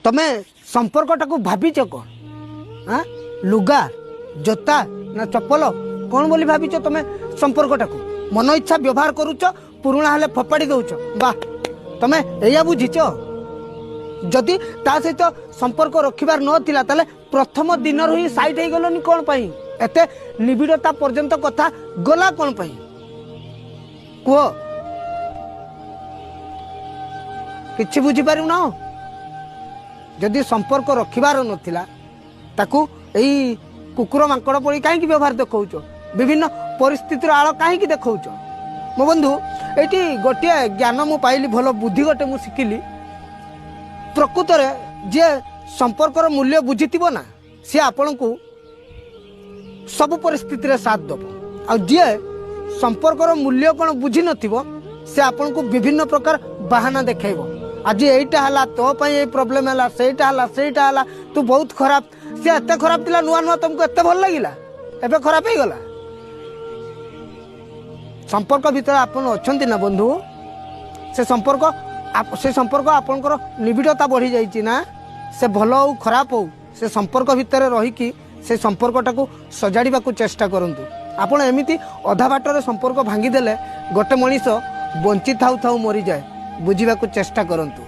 ତମେ ସମ୍ପର୍କଟାକୁ ଭାବିଛ କ'ଣ? ଆଁ, ଲୁଗା, ଜୋତା ନା ଚପଲ କ'ଣ ବୋଲି ଭାବିଛ ତମେ ସମ୍ପର୍କଟାକୁ? ମନ ଇଚ୍ଛା ବ୍ୟବହାର କରୁଛ, ପୁରୁଣା ହେଲେ ଫୋପାଡ଼ି ଦଉଛ। ବାহ, ତମେ ଏଇଆ ବୁଝିଛ? ଯଦି ତା ସହିତ ସମ୍ପର୍କ ରଖିବାର ନଥିଲା, ତାହେଲେ ପ୍ରଥମ ଦିନରୁ ହିଁ ସାଇଡ୍ ହେଇଗଲନି କ'ଣ ପାଇଁ? ଏତେ ନିବିଡ଼ତା ପର୍ଯ୍ୟନ୍ତ କଥା ଗଲା କ'ଣ ପାଇଁ କୁହ? କିଛି ବୁଝିପାରିବୁନା। ଯଦି ସମ୍ପର୍କ ରଖିବାର ନଥିଲା, ତାକୁ ଏଇ କୁକୁର ମାଙ୍କଡ଼ ପରି କାହିଁକି ବ୍ୟବହାର ଦେଖାଉଛ? ବିଭିନ୍ନ ପରିସ୍ଥିତିର ଆଳ କାହିଁକି ଦେଖାଉଛ? ମୋ ବନ୍ଧୁ, ଏଇଠି ଗୋଟିଏ ଜ୍ଞାନ ମୁଁ ପାଇଲି, ଭଲ ବୁଦ୍ଧି ଗୋଟେ ମୁଁ ଶିଖିଲି। ପ୍ରକୃତରେ ଯିଏ ସମ୍ପର୍କର ମୂଲ୍ୟ ବୁଝିଥିବ ନା, ସିଏ ଆପଣଙ୍କୁ ସବୁ ପରିସ୍ଥିତିରେ ସାଥ ଦେବ। ଆଉ ଯିଏ ସମ୍ପର୍କର ମୂଲ୍ୟ କ'ଣ ବୁଝିନଥିବ, ସେ ଆପଣଙ୍କୁ ବିଭିନ୍ନ ପ୍ରକାର ବାହାନା ଦେଖାଇବ। ଆଜି ଏଇଟା ହେଲା, ତୋ ପାଇଁ ଏଇ ପ୍ରୋବ୍ଲେମ୍ ହେଲା, ସେଇଟା ହେଲା, ସେଇଟା ହେଲା, ତୁ ବହୁତ ଖରାପ। ସିଏ ଏତେ ଖରାପ ଥିଲା ନୂଆ ନୂଆ, ତମକୁ ଏତେ ଭଲ ଲାଗିଲା, ଏବେ ଖରାପ ହେଇଗଲା। ସମ୍ପର୍କ ଭିତରେ ଆପଣ ଅଛନ୍ତି ନା ବନ୍ଧୁ, ସେ ସମ୍ପର୍କ, ସେ ସମ୍ପର୍କ ଆପଣଙ୍କର ନିବିଡ଼ତା ବଢ଼ିଯାଇଛି ନା, ସେ ଭଲ ହଉ ଖରାପ ହଉ, ସେ ସମ୍ପର୍କ ଭିତରେ ରହିକି ସେ ସମ୍ପର୍କଟାକୁ ସଜାଡ଼ିବାକୁ ଚେଷ୍ଟା କରନ୍ତୁ। ଆପଣ ଏମିତି ଅଧା ବାଟରେ ସମ୍ପର୍କ ଭାଙ୍ଗିଦେଲେ ଗୋଟେ ମଣିଷ ବଞ୍ଚି ଥାଉ ଥାଉ ମରିଯାଏ। ବୁଝିବାକୁ ଚେଷ୍ଟା କରନ୍ତୁ।